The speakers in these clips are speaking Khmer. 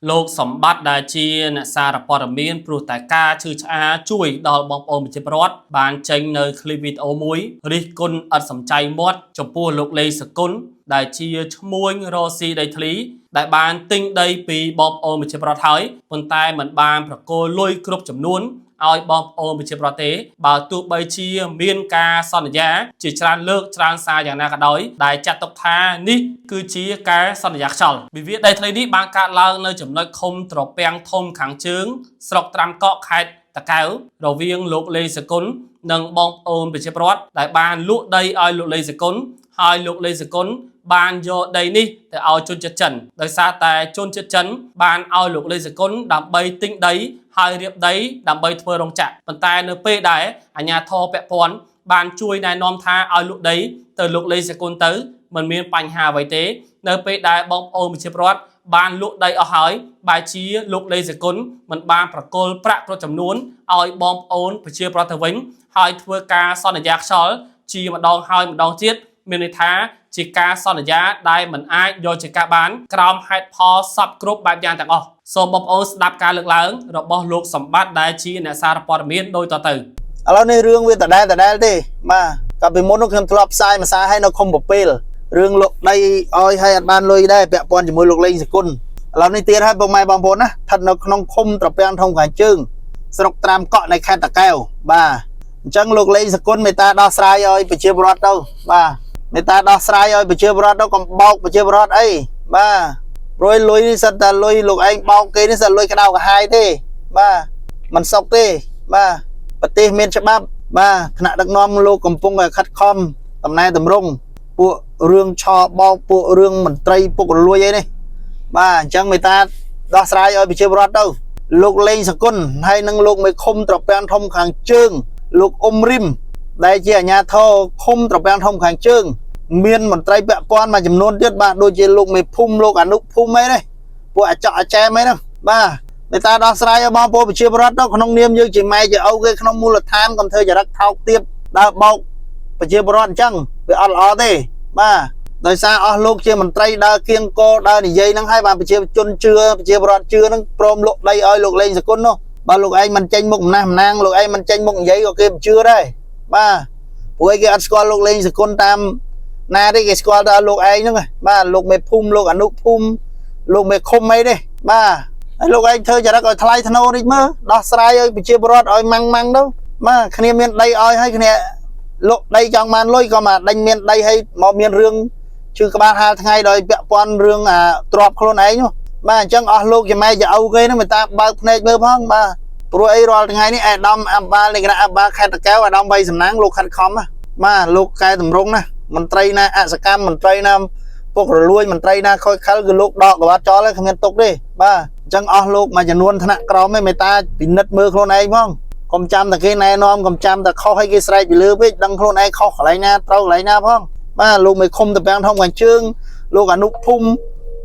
លោកសម្បត្តិដែលជាអ្នកសារព័ត៌មានព្រោះតែការឈឺឆ្អាលជួយដល់បងប្អូនប្រជាពលរដ្ឋបានចេញនៅคลิปវីដេអូមួយរិះគន់ឥតសំចៃមាត់ចំពោះលោកលេងសកុនដែលជាឈ្មួញរកស៊ីដីធ្លីដែលបានទិញដីពីបងប្អូនប្រជាពលរដ្ឋហើយប៉ុន្តែមិនបានប្រគល់លុយគ្រប់ចំនួនឲ្យបងប្អូនប្រជាពលរដ្ឋទេបើទោះបីជាមានការសន្យាជាច្រើនលើកច្រើនសារយ៉ាងណាក៏ដោយដែលចាត់ទុកថានេះគឺជាការសន្យាខ្យល់វិវាទដីធ្លីនេះបានកើតឡើងនៅចំណុចឃុំត្រពាំងធំខាងជើងស្រុកត្រាំកក់ខេត្តតាកែវរវាងលោកលេងសកុននិងបងប្អូនប្រជាពលរដ្ឋដែលបានលក់ដីឲ្យលោកលេងសកុនហើយលោកលេងសកុនបានយកដីនេះទៅឲ្យជនជាតិចិនដោយសារតែជនជាតិចិនបានឲ្យលោកលេងសកុនដើម្បីទិញដីហើយរៀបដីដើម្បីធ្វើរោងចក្រប៉ុន្តែនៅពេលដែលអាជ្ញាធរពាក់ព័ន្ធបានជួយណែនាំថាឲ្យលក់ដីទៅលោកលេងសកុនទៅមិនមានបញ្ហាអ្វីទេនៅពេលដែលបងប្អូនប្រជាពលរដ្ឋបានលក់ដីអស់ហើយបែរជាលោកលេងសកុនមិនបានប្រគល់ប្រាក់គ្រប់ចំនួនឲ្យបងប្អូនប្រជាពលរដ្ឋទៅវិញហើយធ្វើការសន្យាខ្យល់ជាម្ដងហើយម្ដងទៀតមានន័យថាជាការសន្យាដែលមិនអាចយកជាការបានក្រោមហេតុផលសពគ្រប់បែបយ៉ាងទាំងអស់សូមបងប្អូនស្ដាប់ការលើកឡើងរបស់លោកសម្បត្តិដែលជាអ្នកសារព័ត៌មានដូចតទៅ ឥឡូវនេះរឿងវាដដែលដដែលទេបាទកាលពីមុននោះខ្ញុំធ្លាប់ផ្សាយមួយសារឲ្យនៅឃុំពពេលរឿងលក់ដីឲ្យឲ្យអត់បានលុយដែរពាក់ព័ន្ធជាមួយលោកលេងសគុណឥឡូវនេះទៀតហើយពុកម៉ែបងប្អូនណាស្ថិតនៅក្នុងឃុំត្រពាំងធំខាងជើងស្រុកត្រាំកក់នៃខេត្តតាកែវបាទអញ្ចឹងលោកលេងសគុណមេត្តាដោះស្រាយឲ្យប្រជាពលរដ្ឋទៅបាទមេត្តាដោះស្រាយឲ្យប្រជាពលរដ្ឋទៅកុំបោកប្រជាពលរដ្ឋអីបាទព្រោះលុយនេះសិតតែលុយលោកឯងបោកគេនេះសិតលុយក្តៅក្រហាយទេបាទមិនសុខទេបាទ ប្រទេសមានច្បាប់បាទថ្នាក់ដឹកនាំលោកកំពុងតែខិតខំតំណែតម្រង់ពួករឿងឆបោកពួករឿងមន្ត្រីពុករលួយអីនេះបាទអញ្ចឹងមេត្តាដោះស្រាយឲ្យប្រជាពលរដ្ឋទៅលោកលេងសគុណហើយនឹងលោកមេឃុំត្រពាំងធំខាងជើងលោកអ៊ុំរិមដែលជាអាជ្ញាធរឃុំត្រពាំងធំខាងជើងមានមន្ត្រីពាក់ព័ន្ធមួយចំនួនទៀតបាទដូចជាលោកមេភូមិលោកអនុភូមិអីនេះពួកអាចកអាចែមអីហ្នឹងបាទ មេត្តាដោះស្រាយឲ្យបងប្អូនប្រជាពលរដ្ឋទៅក្នុងនាមយើងជាម៉ែជាឪគេក្នុងមូលដ្ឋានកុំធ្វើចរិតថោកទាបដើរបោកប្រជាពលរដ្ឋអញ្ចឹងវាអត់ល្អទេបាទដោយសារអស់លោកជាមន្ត្រីដើរគៀងកដើរនិយាយហ្នឹងហើយបាទប្រជាជនជឿប្រជាពលរដ្ឋជឿហ្នឹងព្រមលក់ដីឲ្យលោកលេងសគុណនោះបើលោកឯងមិនចេញមុខម្នះម្នាងលោកឯងមិនចេញមុខនិយាយក៏គេមិនជឿដែរបាទព្រោះឯងគេអត់ស្គាល់លោកលេងសគុណតាមណាទេគេស្គាល់តែលោកឯងហ្នឹងបាទលោកមេភូមិលោកអនុភូមិលោកមេឃុំអីទេបាទ ហើយលោកឯងធ្វើចរិតឲ្យថ្លៃថ្នូរនេះមើលដោះស្រាយឲ្យប្រជាពលរដ្ឋឲ្យម៉ាំងម៉ាំងទៅបាទគ្នាមានដីឲ្យហើយគ្នាលក់ដីចង់បានលុយក៏មកដេញមានដីឲ្យមកមានរឿងឈឺក្បាលហាលថ្ងៃដោយពាក់ព័ន្ធរឿងអាទ្របខ្លួនឯងនោះបាទអញ្ចឹងអស់លោកជាម៉ែជាឪគេហ្នឹងមេតាបើកភ្នែកមើលផងបាទព្រោះអីរាល់ថ្ងៃនេះអាដាមអាប់បាលនៃគណៈអាប់បាលខេត្តតាកែវអាដាមវៃសំណាងលោកខិតខំណាបាទលោកកែតម្រង់ណាមន្ត្រីណាអសកម្មមន្ត្រីណាពុករលួយមន្ត្រីណាខូចខលគឺលោកដកក្បាត់ចោលហើយគ្មានទុកទេបាទអញ្ចឹងអស់លោកមួយចំនួនថ្នាក់ក្រោមឯងមេតាពិនិត្យមើលខ្លួនឯងផងកុំចាំតែគេណែនាំកុំចាំតែខុសឲ្យគេស្រែកពីលើពេកដឹងខ្លួនឯងខុសកន្លែងណាត្រូវកន្លែងណាផងបាទលោកមេឃុំតពាំងធំខាងជើងលោកអនុភូមិ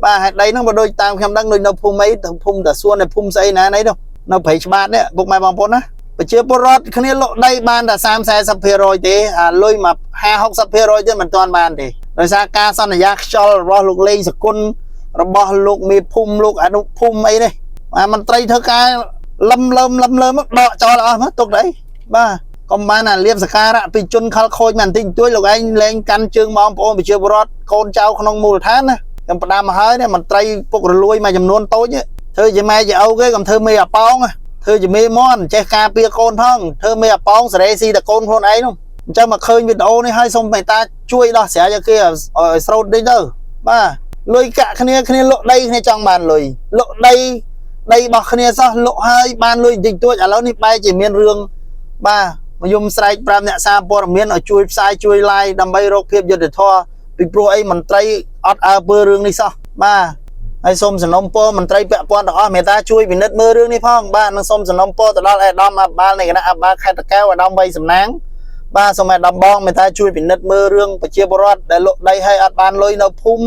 បាទហេតុដីហ្នឹងបើដូចតាមខ្ញុំដឹងដូចនៅភូមិអីទៅភូមិតាសួននៅភូមិស្អីណាណីនោះនៅព្រៃច្បារនេះពុកម៉ែបងប្អូនណាប្រជាពលរដ្ឋគ្នាលក់ដីបានតែ30 40%ទេអាលុយមក50 60%ទៀតមិនទាន់បានទេដោយសារការសន្យាខ្យល់របស់លោកលេងសគុណ របស់លោកមេភូមិលោកអនុភូមិអីនេះបាទមន្ត្រីធ្វើការលឹមលើមលឹមលើមដកចោលអស់មកទុកទៅអីបាទកុំបានអាលៀបសការៈពីជនខលខូចមកបន្តិចបន្តួចលោកឯងលែងកាន់ជើងបងប្អូនប្រជាពលរដ្ឋកូនចៅក្នុងមូលដ្ឋានណាខ្ញុំផ្ដាំមកហើយនេះមន្ត្រីពុករលួយមួយចំនួនតូចនេះធ្វើជាម៉ែជាឪគេកុំធ្វើមេអាប៉ោងធ្វើជាមេមន់ចេះការពារកូនផងធ្វើមេអាប៉ោងសេរីស៊ីតែកូនខ្លួនឯងនោះអញ្ចឹងមកឃើញវីដេអូនេះហើយសូមមេត្តាជួយដោះស្រាយឲ្យគេឲ្យស្រូតតិចទៅបាទ លុយកាក់គ្នាគ្នាលក់ដីគ្នាចង់បានលុយលក់ដីដីរបស់គ្នាសោះលក់ហើយបានលុយបន្តិចតួចឥឡូវនេះបែរជាមានរឿងបាទមយំស្រែកប្រាប់អ្នកសារព័ត៌មានឲ្យជួយផ្សាយជួយ live ដើម្បីរកភាពយុត្តិធម៌ពីព្រោះអីមន្ត្រីអត់អើពើរឿងនេះសោះបាទហើយសូមសំណូមពរមន្ត្រីពាក់ព័ន្ធទាំងអស់មេត្តាជួយពិនិត្យមើលរឿងនេះផងបាទនិងសូមសំណូមពរទៅដល់អាដាមអាប់បាលនៃគណៈអាប់បាលខេត្តតាកែវអាដាមវៃសំណាងបាទសូមអាដាមបងមេត្តាជួយពិនិត្យមើលរឿងប្រជាពលរដ្ឋដែលលក់ដីឲ្យអត់បានលុយនៅភូមិ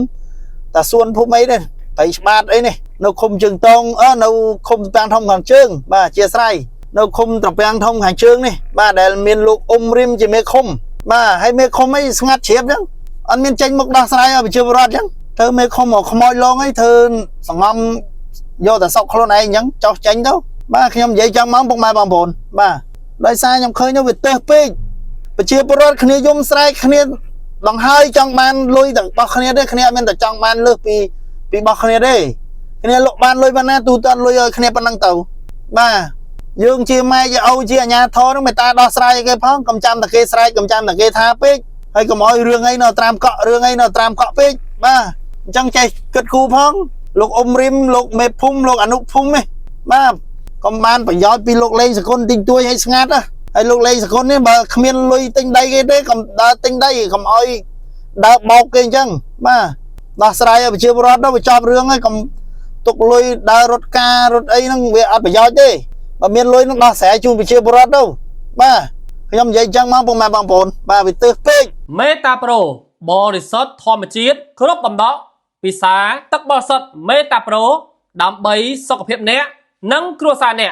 តាសួនភូមិអីនេះប្រៃច្បាតអីនេះនៅឃុំជើងតងអឺនៅឃុំត្រពាំងធំខាងជើងបាទអធិស្ឋាននៅឃុំត្រពាំងធំខាងជើងនេះបាទដែលមានលោកអ៊ុំរិមជាមេឃុំបាទហើយមេឃុំអីស្ងាត់ជ្រាបចឹងអត់មានចេញមុខដោះស្រាយឲ្យប្រជាពលរដ្ឋចឹងធ្វើមេឃុំមកខ្មោចលងអីធ្វើសងំ យកតែសុកខ្លួនឯងអញ្ចឹងចោះចេញទៅបាទខ្ញុំនិយាយចឹងមកពុកម៉ែបងប្អូនបាទដោយសារខ្ញុំឃើញទៅវាទើសពេកប្រជាពលរដ្ឋគ្នាយំស្រែកគ្នាដង្ហើយចង់បានលុយទាំងរបស់គ្នាទេគ្នាអត់មានតែចង់បានលើសពីពីរបស់គ្នាទេគ្នាលក់បានលុយប៉ុណ្ណាទូទាត់លុយឲ្យគ្នាប៉ុណ្ណឹងទៅបាទយើងជាម៉ែជាឪជាអាញាធរនឹងមេត្តាដោះស្រាយឲ្យគេផងកុំចាំតែគេស្រែកកុំចាំតែគេថាពេកហើយកុំឲ្យរឿងអីនៅត្រាមកក់រឿងអីនៅត្រាមកក់ពេកបាទអញ្ចឹងចេះគិតគូរផងលោកអ៊ុំរិមលោកមេភូមិលោកអនុភូមិឯងបាទកុំបានប្រយោជន៍ពីលោកលេងសកុនទិញទួយឲ្យស្ងាត់ណាហើយលោកលេងសកុននេះបើគ្មានលុយទិញដីគេទេកុំដើរទិញដីកុំឲ្យដើរបោកគេអញ្ចឹងបាទដោះស្រាយឲ្យប្រជាពលរដ្ឋទៅវាចប់រឿងហើយកុំទុកលុយដើររត់ការរត់អីហ្នឹងវាអត់ប្រយោជន៍ទេបើមានលុយហ្នឹងដោះស្រាយជូនប្រជាពលរដ្ឋទៅបាទខ្ញុំនិយាយអញ្ចឹងមកពុកម៉ែបងប្អូនបាទវាទើសពេក មេតាប្រូបរិសុទ្ធធម្មជាតិគ្រប់បំណក់ពិសាទឹកបរិសុទ្ធមេតាប្រូដើម្បីសុខភាពអ្នកនិងគ្រួសារអ្នក។